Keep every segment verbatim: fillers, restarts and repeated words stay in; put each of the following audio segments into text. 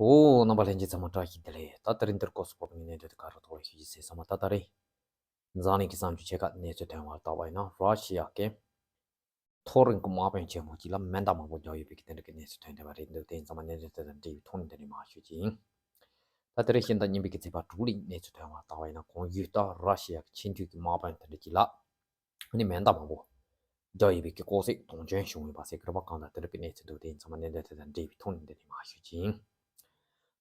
ཨོ། རྣམ་པ་ལྷན་རྒྱས་ཚང་མ་བཀྲ་ཤིས་བདེ་ལེགས། ད་དེ་རིང་འདིར་སྐོར་སུ་བབས་ནས་གནས་ཚུལ་དེ་ག་རུ་ཐོག་ལ་ཞུ་རྒྱུ་ཟེར་ཙམ་པ། ད་ད་རེས་འཛམ་གླིང་གི་བསམ་ཚུལ་ཆེ་ཁག་གནས་ཚུལ་ཐོན་པར་བལྟ་བ་ཡིན་ན། ར་ཤི་ཡ་གི་མཐོ་རིམ་གྱི་དམག་དཔོན་ཆེན་པོ་གཅིག་ལ་མེ་མདའ་མང་པོ་རྒྱག་ཡོད་པའི་གི་དེ་འདྲ་གི་གནས་ཚུལ་ཐོན་བསྡད་པ་རེད་འདུག་དེ་ཡིན་ཙང་མ་གནས་ཚུལ་དེ་དང་འབྲེལ་བའི་ཐོག་ནས་འདི་ནས་མར་ཞུ་རྒྱུ་ཡིན། ད་དེ་རིང་ཕྱི་ཟླ་གཉིས་པའི་གི་ཚེས་པ་དྲུག་ལ་གནས་ཚུལ་ཐོན་པར་བལྟ་བ་ཡིན་ན། གོང་ཞུས་ལྟར་ར་ཤི་ཡ་གི་ཆེས་མཐོའི་གི་དམག་དཔོན་དེ་འདྲ་གཅིག་ལ་ནི་མེ་མདའ་མང་པོ་རྒྱག་ཡོད་པའི་གི་ལྐོག་གསོད་དོན་རྐྱེན་བྱུང་ཡོད་པ་ཟེར་གི་རེད་པ། གང་ལྟར་དེ་འདྲ་གི་གནས་ཚུལ་འདུག་དེ་ཡིན་ཙང་མ་གནད་དོན་དེ་དང་འབྲེལ་བའི་ཐོག་ནས་འདི་ནས་མར་ཞུ་རྒྱུ་ཡིན།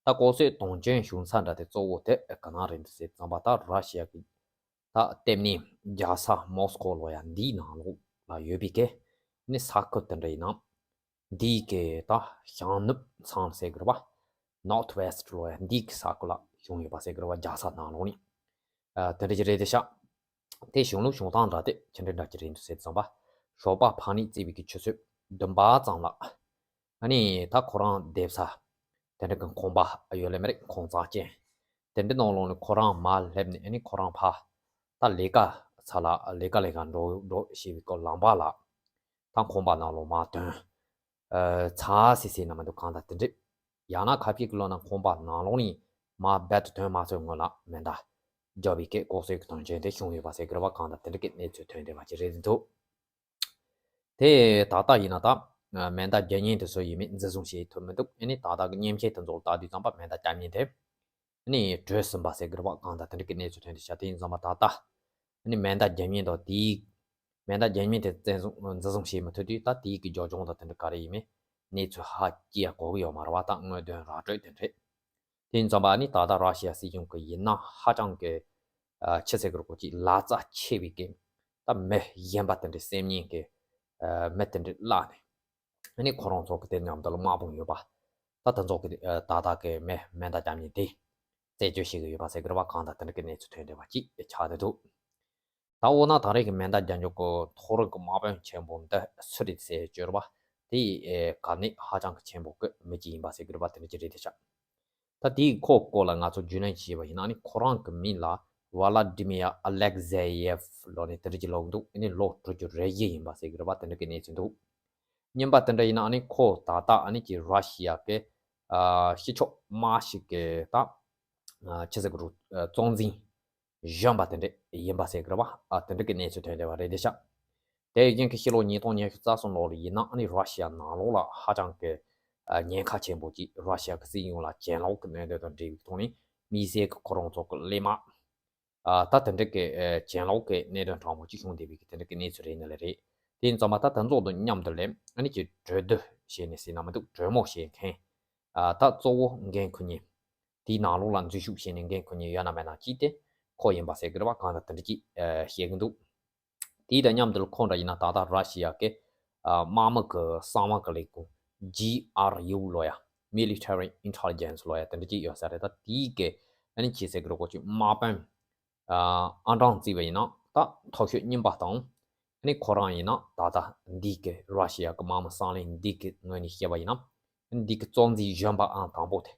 ད་ལྐོག་གསོད་དོན་རྐྱེན་བྱུང་ས་འདྲ་དེ་གཙོ་བོ་དེ་ག་ན་རེད་འདུག་ཟེར་ཙམ་པ། ད་ར་ཤི་ཡ་གི་ད་ལྟེ་གནས་རྒྱལ་ས་མོ་སི་ཀོ་ལོ་ཡ་འདིའི་ནང་ལོགས་ལ་ཡོད་པའི་གི་ནི་ས་ཁུལ་དེ་འདྲ་ཡིན་ན། འདིའི་གི་ད་ཤར་ནུབ་ཚང་ཟེར་གི་རེད་པ། North West ལོ་ཡ་འདིའི་གི་ས་ཁུལ་ལ་བྱུང་ཡོད་པ་ཟེར་གི་རེད་པ། རྒྱལ་ས་ནང་ལོགས་ནས། ཨ། དེ་འདྲ་ཅིག་རེད་དེ་ཤག་དེ་བྱུང་ལུགས་བྱུང་སྟངས་འདྲ་དེ་ཅི་འདྲ་འདྲ་ཅིག་རེད་འདུག་ཟེར་ཙམ་པ། ཞོགས་པ་ཕ་ནས་བརྩིས་པའི་གི་ཆུ་ཚོད་བདུན་པ་ཙམ་ལ། ཨ་ནི་ད་ཁོ་རང་སྡོད་ས་དེ་འདྲ་གི་ཁང་པ་ཡོད་ལེ་མ་རེད། ཁང་ཚན་ཅན་དེ་འདྲ་ནང་ལོགས་ནས་ཁོ་རང་མར་སླེབས་ནས། ཨ་ནི་ཁོ་རང་ཕར་ད་ལས་ཀ་ས་ལ་ལས་ཀ་ལས་ཀ་འགྲོ་འགྲོ་བྱེད་པའི་སྐོར་ལམ་བར་ལ། ད་ཁང་པ་ནང་ལོགས་མར་ཐོན། ཨ། ཚ་སི་སི་ན་མ་འདུག་གང་ལྟར་དེ་འདྲ། ཡང་ན་ཁ་ཕྱིར་གི་ལོག་ན་ཁང་པ་ནང་ལོགས་ནས་མར་རྦད་དེ་ཐོན་མ་ཚར་སྔོན་ལ་མེ་མདའ་རྒྱག་པའི་གི་ལྐོག་གསོད་ཀྱི་དོན་རྐྱེན་དེ་བྱུང་ཡོད་པ་ཟེར་གི་རེད་པ། གང་ལྟར་དེ་འདྲ་གི་གནས་ཚུལ་ཐོན་བསྡད་པ་ཅིག་རེད་འདུག་དེ་ད་ལྟ་ཡིན་ན་ད་མེ་མདའ་རྒྱག་མཁན་དེ་སུ་ཡིན་མིན་འཛིན་བཟུང་བྱེད་ཐུབ་མི་འདུག་ཨ་ནི་ད་ལྟ་གི་མཉེན་ཆས་དེ་ཚོ་ལ་ལྟ་དུས་ཙམ་པ་མེ་མདའ་རྒྱག་མཁན་དེ་ནི་བྲོས་ཟིན་པ་ཟེར་གི་རེད་པ། གང་ལྟར་དེ་འདྲ་གི་གནས་ཚུལ་ཐོན་བསྡད་ཤག་དེ་ཡིན་ཙང་མ་ད་ལྟ་ནི་མེ་མདའ་རྒྱག་མཁན་དང་དེའི་མེ་མདའ་རྒྱག་མཁན་དེ་བཙན་བཟུང་འཛིན་བཟུང་བྱེད་མི་ཐུབ་དུས། ད་དེའི་གི་རྒྱབ་ལྗོངས་དང་དེ་འདྲ་ག་རེ་ཡིན་མིན་གནས་ཚུལ་ཧ་ཅང་གོ་གི་ཡོད་མ་རེད་པ། ད་དངོས་དོན་ར་སྤྲོད་དེ་འདྲ་རེད། དེ་ཡིན་ཙང་མ་ནི་ད་ལྟ་ར་ཤི་ཡ་སྲིད་གཞུང་གི་ཡིན་ན་ཧ་ཅང་གི་ཨ། ཆི་ཟེར་གི་རེད་གོ། ཅིག་ལག་རྩལ་ཆེ་བའི་གི་ད་མི་གཞན་པ་དེ་འདྲ་བསད་ཉེན་གི་ཨ། མི་དེ་འདྲ་བརླགས་ནས། ཨ་ནི་ཁོ་རང་ཚོ་གི་དེ་མཉམ་དུ་ལ་དམག་དཔུང་ཡོད་པ། ད་དེ་ཚོ་གི་ཨ། ད་ལྟ་གི་མེ་མེ་མདའ་རྒྱག་མཁན་དེ་རྩད་གཅོད་བྱེད་ཀྱི་ཡོད་པ་ཟེར་གི་རེད་པ། གང་ལྟར་དེ་འདྲ་གི་གནས་ཚུལ་ཐོན་བསྡད་པ་ཅིག་ཆགས་བསྡད་འདུག་ད་འོ་ན་ད་རེས་ཀྱི་མེ་མདའ་རྒྱག་མགྱོགས་ཀྱི་མཐོ་རིམ་གྱི་དམག་དཔོན་ཆེན་པོ་འདི་སུ་རེད་ཟེར་བཅོས་པ། དེ་ཡི་ཨེ་ག་ནས་ཧ་ཅང་གི་ཆེན་པོ་གི་མི་གཅིག་ཡིན་པ་ཟེར་གི་རེད་པ། དེ་འདྲ་ཅིག་རེད་དེ་ཤག་ད་དེའི་ཁོ་སྐོར་ལ་ང་ཚོ་རྒྱུས་ལོན་བྱས་པ་ཡིན་ན། ཨ་ནི་ཁོ་རང་གི་མིང་ལ་ཝ་ལ་ཏི་མི་ཡ་ཨ་ལེག་ཟེ་ཡེབ་ལོ་ནས་དེ་འདྲ་ཅིག་ལབ་འདུག་ཨ་ནི་ལོ་དྲུག་ཅུ་རེ་བཞི་ཡིན་པ་ཟེར་གི་རེད་པ། དེ་འདྲ་གི་གནས་ཚུལ་འདུག་རྙིང་པ་དེ་འདྲ་ཡིན་ན། ཨ་ནི་ཁོ་ད་ལྟ་ཨ་ནི་ཅིག་ར་ཤི་ཡ་གི་ཨ་སྤྱི་ཁྱབ་དམག་ཞིག་གི་ད་ཨ་ཆི་ཟེར་གི་རེད། ཨ་གཙོ་འཛིན་གཞོན་པ་དེ་འདྲ་ཡིན་པ་ཟེར་གི་རེད་པ། ཨ་དེ་འདྲ་གི་གནས་ཚུལ་ཐོན་བསྡད་པ་རེད་དེ་ཤག་དེ་ཡི་རྐྱེན་གྱིས་ཕྱི་ལོ་ཉིས་སྟོང་ཉི་ཤུ་རྩ་གསུམ་ལོ་ལ་ཡིན་ན། ཨ་ནི་ར་ཤི་ཡ་ནང་ལོགས་ལ་ཧ་ཅང་གི་ཨ་ཉེན་ཁ་ཆེན་པོ་ཅིག་ར་ཤི་ཡ་གི་སྲིད་གཞུང་ལ་གྱེན་ལོག་གི་གནད་དོན་དང་འབྲེལ་བའི་ཐོག་ནས་དམིགས་བསལ་གྱི་ཁོ་རང་ཚོ་གི་གླས་དམག་ཨ་ད་དེ་འདྲ་གི་ཨ་གྱེན་ལོག་གི་གནད་དོན་དྲང་པོ་ཅིག་བྱུང་བསྡད་པའི་གི་དེ་འདྲ་གི་གནས་ཚུལ་རེད་ནི་ལ་རེད། དེ་ཡིན་ཙང་མ་ད་དེ་ཚོ་དང་མཉམ་དུ་ལ་ཨ་ནི་ཅིག་གྲོས་བསྡུར་བྱས་ནས་ཟེར་ན་མི་འདུག་གྲོས་མོལ་བྱེད་མཁན་ཨ་ད་གཙོ་བོ་འགན་འཁུར་མཁན། དེའི་ནང་ལོགས་ལ་འཛུལ་ཞུགས་བྱས་ནས་འགན་འཁུར་མཁན་ཡོད་ན་མེད་ན་གཅིག་དེ་ཁོ་ཡིན་པ་ཟེར་གི་རེད་པ། གང་ལྟར་དེ་འདྲ་ཅིག་ཨ་བཤད་གི་འདུག་དེའི་དང་མཉམ་དུ་ཁོ་འདྲ་ཡིན་ན་ད་ལྟ་ར་ཤི་ཡ་གི་ཨ་དམག་མི་གི་གསང་བ་གི་ལས་ཁུངས་ཇི་ཨར་ཡུ་ལོ་ཡ། Military Intelligence ལོ་ཡ་དེ་འདྲ་ཅིག་ཡོད་ས་རེད། ད་དེའི་གི་ཨ་ནི་ཅི་ཟེར་གི་རེད་གོ། ཅིག་དམག་དཔོན་ཨ་ཨང་གྲངས་བརྩིས་པ་ཡིན་ན་ད་མཐོ་ཤོས་རྙིང་པ་དང་། ཨ་ནི་ཁོ་རང་ཡིན་ན་ད་ལྟ་འདི་གི་ར་ཤི་ཡ་གི་དམག་མི་གསང་ལས་འདི་གི་ངོས་ནས་བཤད་པ་ཡིན་ན། འདི་གི་གཙོ་འཛིན་གཞོན་པ་ཨང་དང་པོ་དེ།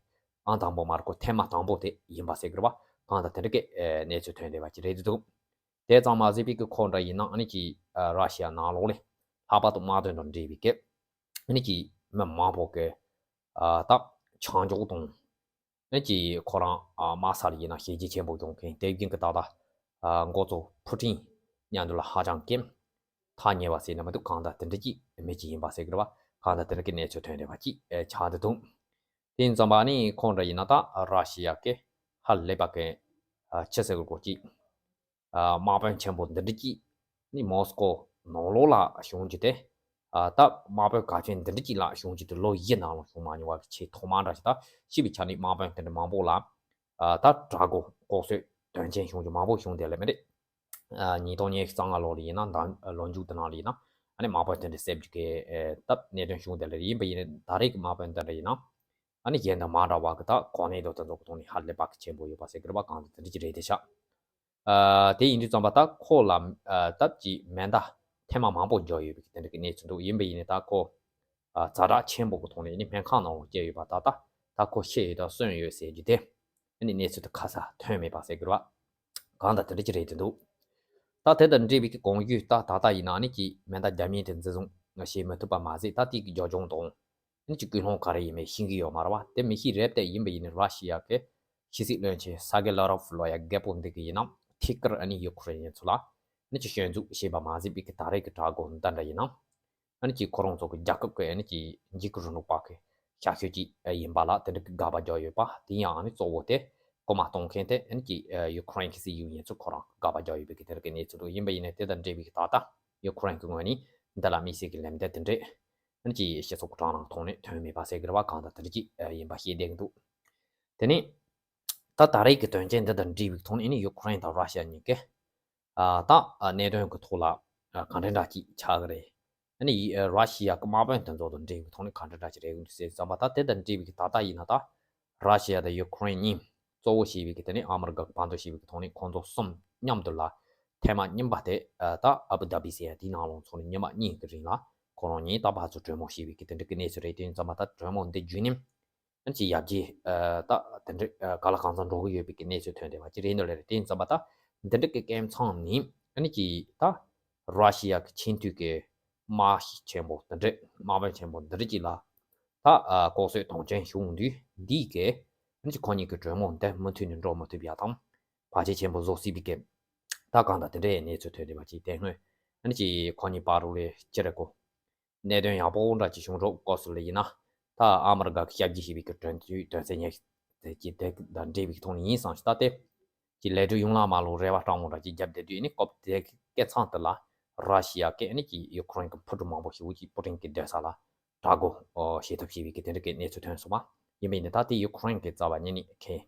ཨང་དང་པོ་མ་རེད་གོ། ཐེངས་མ་དང་པོ་དེ་ཡིན་པ་ཟེར་གི་རེད་པ། གང་ལྟར་དེ་འདྲ་གི་ཨེ་གནས་ཚུལ་ཐོན་བསྡད་པ་ཅིག་རེད་འདུག་དེ་ཙམ་མ་ཟད་པའི་གི་ཁོ་འདྲ་ཡིན་ན། ཨ་ནི་ཅིག་ཨ་ར་ཤི་ཡ་ནང་ལོགས་ལ་ལྷག་པར་དུ་དམག་དོན་དང་འབྲེལ་བའི་གི་ཨ་ནི་ཅིག་མི་མང་པོ་གི་ཨ་ད་ཆང་འཇོག་དང་། ཨ་ནི་ཅིག་ཁོ་རང་ཨ་དམག་ས་ལ་ཡིན་ན་ཞེ་རྒྱས་ཆེན་པོ་བྱུང་མཁན། དེ་བཞིན་གི་ད་ལྟ་ཨ་འགོ་གཙོ་ཕུ་ཀྲིན་མཉམ་དུ་ལ་ཧ་ཅང་གི་ཐག་ཉེ་བ་ཟེར་ན་མི་འདུག་གང་ལྟར་དེ་འདྲ་ཅིག་མི་ཅིག་ཡིན་པ་ཟེར་གི་རེད་པ། གང་ལྟར་དེ་འདྲ་གི་གནས་ཚུལ་ཐོན་བསྡད་པ་ཅིག་ཨེ་ཆགས་བསྡད་འདུག་དེ་ཡིན་ཙང་མ་ནི་ཁོ་འདྲ་ཡིན་ན་ད་ར་ཤི་ཡ་གི་ཧ་ལས་པ་གི་ཨ་ཆི་ཟེར་གི་རེད་གོ། ཅིག་ཨ་དམག་དཔོན་ཆེན་པོ་འདི་འདྲ་ཅིག་ནི་མོ་སི་ཀོ་ནང་ལོགས་ལ་བྱུང་རྒྱུ་དེ། ཨ་ད་དམག་དཔོན་གལ་ཆེན་འདི་འདྲ་ཅིག་ལ་བྱུང་རྒྱུ་དེ་ལོ་བཞི་ནང་ལ་བྱུང་མ་མྱོང་བ་གི་ཆེས་ཐོག་མ་འདྲ་ཞིག་ད་ཤི་བའི་ཆ་ནས་དམག་དཔོན་དེ་འདྲ་མང་པོ་ལ་ཨ་ད་དྲག་གོ་ལྐོག་གསོད་དོན་རྐྱེན་བྱུང་རྒྱུ་མང་པོ་བྱུང་བསྡད་ལེ་མི་རེད། ཨ་ཉིས་སྟོང་ཉི་ཤུ་རྩ་ལྔ་ལོ་ལ་ཡིན་ན། ད་ལོ་མཇུག་དེ་ནང་ལ་ཡིན་ན། ཨ་ནི་དམག་དཔོན་དེ་འདྲ་བསད་རྒྱུ་གི་ཨེ་ད་གནད་དོན་བྱུང་བསྡད་ལེ་རེད། ཡིན་པ་ཡིན་ན་ད་རེས་ཀྱི་དམག་དཔོན་དེ་འདྲ་ཡིན་ན། ཨ་ནི་གཞན་དང་མ་འདྲ་བ་གི་ད་གོ་གནས་དང་དེ་ཚོ་གི་ཐོག་ནས་ཧ་ལས་པ་གི་ཆེན་པོ་ཡོད་པ་ཟེར་གི་རེད་པ། གང་ལྟར་དེ་འདྲ་ཅིག་རེད་དེ་ཤག་ཨ་དེ་ཡིན་དུས་ཙམ་པ་ད་ཁོ་ལ་ཨ་སྟབས་ཀྱིས་མེ་མདའ་ཐེངས་མ་མང་པོ་རྒྱག་ཡོད་པའི་དེ་འདྲ་གི་གནས་ཚུལ་འདུག་ཡིན་པ་ཡིན་ནའི་ད་ཁོ་ཨ་ཛ་དྲག་ཆེན་པོ་གི་ཐོག་ནས་ནི་སྨན་ཁང་ནང་ལ་བསྐྱལ་ཡོད་པ། ད་ད་ད་ཁོ་ཤི་ཡོད་དང་གསོན་ཡོད་ཟེར་རྒྱུ་དེ་ཨ་ནི་གནས་ཚུལ་དེ་ཁ་གསལ་ཐོན་མེད་པ་ཟེར་གི་རེད་པ། གང་ལྟར་དེ་འདྲ་ཅིག་རེད་དེ་འདུག་ད་དེ་དང་འབྲེལ་བའི་གི་གོང་ཞུས་ད་ད་ལྟ་ཡིན་ན་ཨ་ནི་ཅིག་མེ་མདའ་རྒྱག་མིན་དེ་འཛིན་བཟུང་བྱེད་མི་ཐུབ་པ་མ་ཟད། ད་དེ་གི་རྒྱབ་ལྗོངས་དང་ ནི་ཅིག་ཀུན་སློང་ག་རེ་ཡིན་མིན་ཤེས་ཀྱི་ཡོད་མ་རེད་བ། དེ་མི་ཤེས་རེད་དེ། ཡིན་པ་ཡིན་ནི་ར་ཤི་ཡ་གི་ཕྱི་སྲིད་བློན་ཆེན་སར་གེ་ལ་རོབ་ལོ་ཡ་རྒད་པོ་འདི་གི་ཡིན་ནམ་ཐད་ཀར་ཨ་ནི་ཡུ་ཁུ་རེན་ཡིན་ཚུལ་ལ་ནི་ཅིག་ཞོན་འཛུགས་བྱས་པ་མ་ཟད་པའི་གི་ད་རེས་ཀྱི་དྲག་རྒོལ་འདི་འདྲ་ཡིན་ནམ། ཨ་ནི་ཅིག་ཁོ་རང་ཚོ་གི་རྒྱལ་ཁབ་ཀྱི་ཨ་ནི་ཅིག་འཇིགས་སྐུལ་རིང་ལུགས་པ་གི་ཤ་ཤོད་ཅིག་ཡིན་པ་ལ་དེ་འདྲ་གི་དགག་པ་རྒྱག་ཡོད་པ། དེ་ཡང་ཨ་ནི་གཙོ་བོ་དེ་བཀོད་མ་གཏོང་མཁན་དེ་ཨ་ནི་ཅིག་ཡུ་ཁུ་རེན་གྱི་སྲིད་གཞུང་ཡིན་ཚུལ་ཁོ་རང་དགག་པ་རྒྱག་ཡོད་པའི་གི་དེ་འདྲ་གི་གནས་ཚུལ་འདུག་ཡིན་པ་ཡིན་ནའི་དེ་དང་འབྲེལ་བའི་གི་ད་ལྟ་ཡུ་ཁུ་རེན་གྱི་ངོས་ནས་འདི་ལ་དམིགས་བསལ་གྱི་ལན་འདེབས་དེ་འདྲས་ཨ་ནི་ཅིག་སྤྱི་ཚོགས་ཀྱི་དྲ་ལམ་ཐོག་ནས་ཐོན་མེད་པ་ཟེར་གི་རེད་བ། གང་ལྟར་དེ་འདྲ་ཅིག་ཡིན་པ་ཤེས་བསྡད་ཀྱི་འདུག་དེ་ནས་ད་ད་རེས་ཀྱི་དོན་རྐྱེན་འདི་དང་འབྲེལ་བའི་ཐོག་ནས་ཨ་ནི་ཡུ་ཁུ་རེན་དང་ར་ཤི་ཡ་གཉིས་ཀས་ཨ་ད་ཨ་གནད་དོན་གྱི་ཐོག་ལ་ཨ་གང་འདྲ་འདྲ་ཅིག་ཆགས་ཀྱི་རེད། ཨ་ནི་ཡི་ཨ་ར་ཤི་ཡ་གི་དམག་དཔོན་དེ་ཚོ་དང་འབྲེལ་བའི་ཐོག་ནས་གང་འདྲ་འདྲ་ཅིག་རེད་འདུག་ཟེར་བསམ་པ། ད་དེ་དང་འབྲེལ་བའི་ད་ལྟ་ཡིན་ན་ད་ར་ཤི་ཡ་དང་ཡུ་ཁུ་རེན་གཉིས་གཙོ་བོ་བྱས་པའི་གི་དེ་ནས་ཨ་མི་རི་ཀ་གི་བར་འདུམ་བྱས་པའི་གི་ཐོག་ནས་ཁོང་ཚོ་གསུམ་མཉམ་དུ་ལ་ཐེངས་མ་གཉིས་པ་དེ་ཨ་ད་ཨ་བུ་དྷ་བི་ཟེར་ཡ་དེའི་ནང་ལོགས་ཚོགས་ནས་ཉི་མ་གཉིས་ཀྱི་རིང་ལ་ཁོ་རང་གཉིས་ད་ཕར་ཚུར་གྲོས་མོལ་བྱས་པའི་གི་དེ་འདྲ་གི་གནས་ཚུལ་རེད། དེ་ཡིན་ཙམ་པ་ད་གྲོས་མོལ་འདི་བརྒྱུད་ནས་ཨ་ནི་ཅིག་ཡར་རྒྱས་ཨ་ད་དེ་འདྲ་ཨ་ག་ལ་གང་འཚམ་འགྲོ་གི་ཡོད་པའི་གི་གནས་ཚུལ་ཐོན་བསྡད་པ་ཅིག་རེད་འདུག་ལེ་རེད། དེ་ཡིན་ཙམ་པ་ད་འདི་འདྲ་གི་སྐབས་མཚམས་ནས་ཨ་ནི་ཅིག་ད་ར་ཤི་ཡ་གི་ཆེས་མཐོའི་གི་དམག་ཆེན་པོ་དེ་འདྲ་དམག་དཔོན་ཆེན་པོ་འདི་འདྲ་ཅིག་ལ་ད་ཨ་ལྐོག་གསོད་དོན་རྐྱེན་བྱུང་དུས་འདིས་གི་ཨ་ནི་ཅིག་ཁོ་གཉིས་ཀྱི་གྲོས་མོལ་འདི་མུ་མཐུད་ནས་འགྲོ་མི་ཐུབ་ཡ་དང་བར་ཆད་ཆེན་པོ་བཟོ་སྲིད་པའི་གི་ད་གང་ལྟར་དེ་འདྲའི་གནས་ཚུལ་ཐོན་བསྡད་པ་ཅིག་དེ་སྔོན་ཨ་ནི་ཅིག་ཁོ་གཉིས་བར་དུ་ལས་ཅི་རེད་གོ་གནད་དོན་ཡག་པོ་འདྲ་ཅིག་བྱུང་འགྲོ་སྐབས་སུ་ལ་ཡིན་ན། ད་ཨ་མི་རི་ཀ་གི་ཞབས་ཕྱི་བྱེད་པའི་གི་དོན་ཚན་དོན་ཚན་ཉེར་གཅིག་དེ་དང་འབྲེལ་བའི་ཐོག་ནས་ཡིན་བསམ་ཞིང་། ད་དེ་གི་ལས་སྒྲུབ་ཡོང་ལ་མ་ལོ་རེ་བ་སྤྲང་མོ་འདྲ་ཅིག་བརྒྱབ་བསྡད་དུས་ནི་སྐབས་དེ་སྐད་ཚང་དུ་ལ་ར་ཤི་ཡ་གི་ནི་གི་ཡུ་ཁུ་རེན་གི་ཕུ་ཊུ་མང་པོ་ཞིག་གི་པུ་ཏིན་གི་སྡོད་ས་ལ་དྲག་རྒོལ་བྱེད་ཐབས་བྱེད་པའི་གི་དེ་འདྲ་གི་གནས་ཚུལ་ཐོན་སོང་བ། ཡིན་པ་ཡིན་ན་ད་དེ་ཡུ་ཁུ་རེན་གི་རྩ་བ་ཉིད་ནས་ཁས་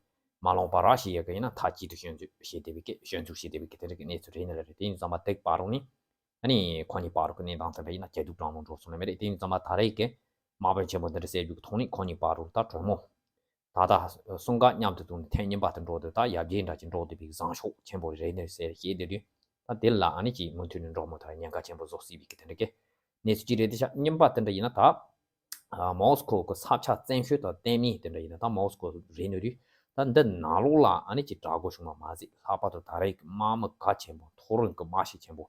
མ་བླངས་པ་ར་ཤི་ཡ་གི་ཡིན་ན་མཐའ་གཅིག་ཏུ་ཞོན་འཛུགས་བྱེད་བསྡད་པའི་གི་ཞོན་འཛུགས་བྱེད་བསྡད་པའི་གི་དེ་འདྲ་གི་གནས་ཚུལ་རེད་ནི་རེད། དེ་ཡིན་ཙམ་པ་དེ་བར་དུ་ནི། ཨ་ནི་ཁོ་གཉིས་བར་དུ་གི་གནས་སྟངས་དེ་འདྲ་ཡིན་ན་རྒྱལ་སྟོབས་སྤྲང་མོ་འགྲོ་སོང་ནི་མེད་རེད། དེ་ཡིན་ཙམ་པ་ད་རེས་ཀྱི་དམག་དཔོན་ཆེན་པོ་འདི་འདྲ་བསད་རྒྱུ་གི་ཐོག་ནས་ཁོ་གཉིས་བར་དུ་ད་གྲོས་མོལ་ད་ལྟ་གསུམ་ཀ་མཉམ་དུ་བཙུགས་ནས་ཐེངས་གཉིས་པ་དེ་འགྲོ་དུས་ད་ཡར་རྒྱས་འདྲ་ཅིག་འགྲོ་བསྡད་པའི་བཟང་ཕྱོགས་ཆེན་པོ་རེད་ནི་ཟེར་བཤད་བསྡད་དུས། ད་དེ་ལ་ཨ་ནི་ཅིག་མུ་མཐུད་ནས་འགྲོ་མི་ཐུབ་ཉེན་ཁ་ཆེན་པོ་བཟོ་སྲིད་པའི་གི་དེ་འདྲ་གི་གནས་ཚུལ་ཅིག་རེད། དེ་ཤ་གཉིས་པ་དེ་འདྲ་ཡིན་ན་ད་ཨ་མོ་སི་ཁོ་གི་ས་ཆ་བཙན་ཤོས་དང་བརྟན་གནས་དེ་འདྲ་ཡིན་ན་ད་མོ་སི་ཁོ་རེད་ནི་རེད། ད་འདི་ནང་ལོགས་ལ་ཨ་ནི་ཅིག་དྲག་རྒོལ་བྱུང་བ་མ་ཟད། ལྷག་པར་དུ་ད་རེས་ཀྱི་དམག་མི་གལ་ཆེན་པོ་མཐོ་རིམ་གྱི་དམག་ཤེད་ཆེན་པོ་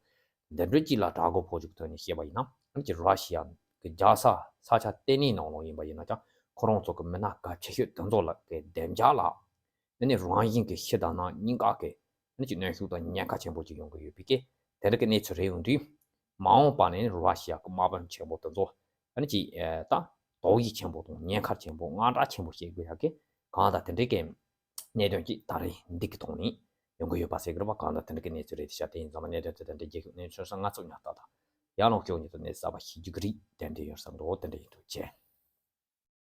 འདི་འདྲ་ཅིག་ལ་དྲག་རྒོལ་ཕོག་རྒྱུ་ཐོག་ནས་བཤད་པ་ཡིན་ན། ཨ་ནི་ཅིག་ར་ཤི་ཡ་གི་རྒྱལ་ས་ས་ཆ་ལྟེ་གནས་ནང་ལོགས་ཡིན་པ་ཡིན་ན་ཀྱང་ཁོ་རང་ཚོ་གི་མི་སྣ་གལ་ཆེ་ཤོས་དེ་ཚོ་ལ་གི་བདེ་འཇགས་ལ་ཨ་ནི་རང་བཞིན་གྱི་ཕྱི་དང་ནང་གཉིས་ཀ་གི་ཨ་ནི་ཅིག་གནོན་ཤུགས་དང་ཉེན་ཁ་ཆེན་པོ་ཅིག་ཡོང་གི་ཡོད་པའི་གི་དེ་འདྲ་གི་གནས་ཚུལ་རེད་ཡོང་དུས། མ་འོངས་པ་ནས་ར་ཤི་ཡ་གི་དམག་དཔོན་ཆེན་པོ་དེ་ཚོ་ཨ་ནི་ཅིག་ཨ་ད་དོགས་ཡིག་ཆེན་པོ་དང་ཉེན་ཁ་ཆེན་པོ་དངངས་སྐྲག་ཆེན་པོ་བྱེད་དགོས་ཡ་གི་གང་ལྟར་དེ་འདྲའི་གི་གནད་དོན་ཅིག་ད་རེས་འདི་གི་ཐོག་ནས་ཡོང་གི་ཡོད་པ་ཟེར་གི་རེད་པ། གང་ལྟར་དེ་འདྲ་གི་གནས་ཚུལ་རེད། དེ་ཤ་དེ་ཡིན་ཙང་མ་གནད་དོན་དེ་དང་འབྲེལ་རྒྱས་ཀྱི་གནས་ཚུལ་སོགས་ང་ཚོ་ཉག་ཏག་ཏག་ཡར་ལངས་སྐྱོད་ཉིད་དུ་གནས་གསར་པ་ཤེས་རྒྱུ་གི་རིགས་དེ་འདྲ་ཡོད་བསམ་འདུག་དེ་འདྲ་ཡིན་འདུག་ཅེས།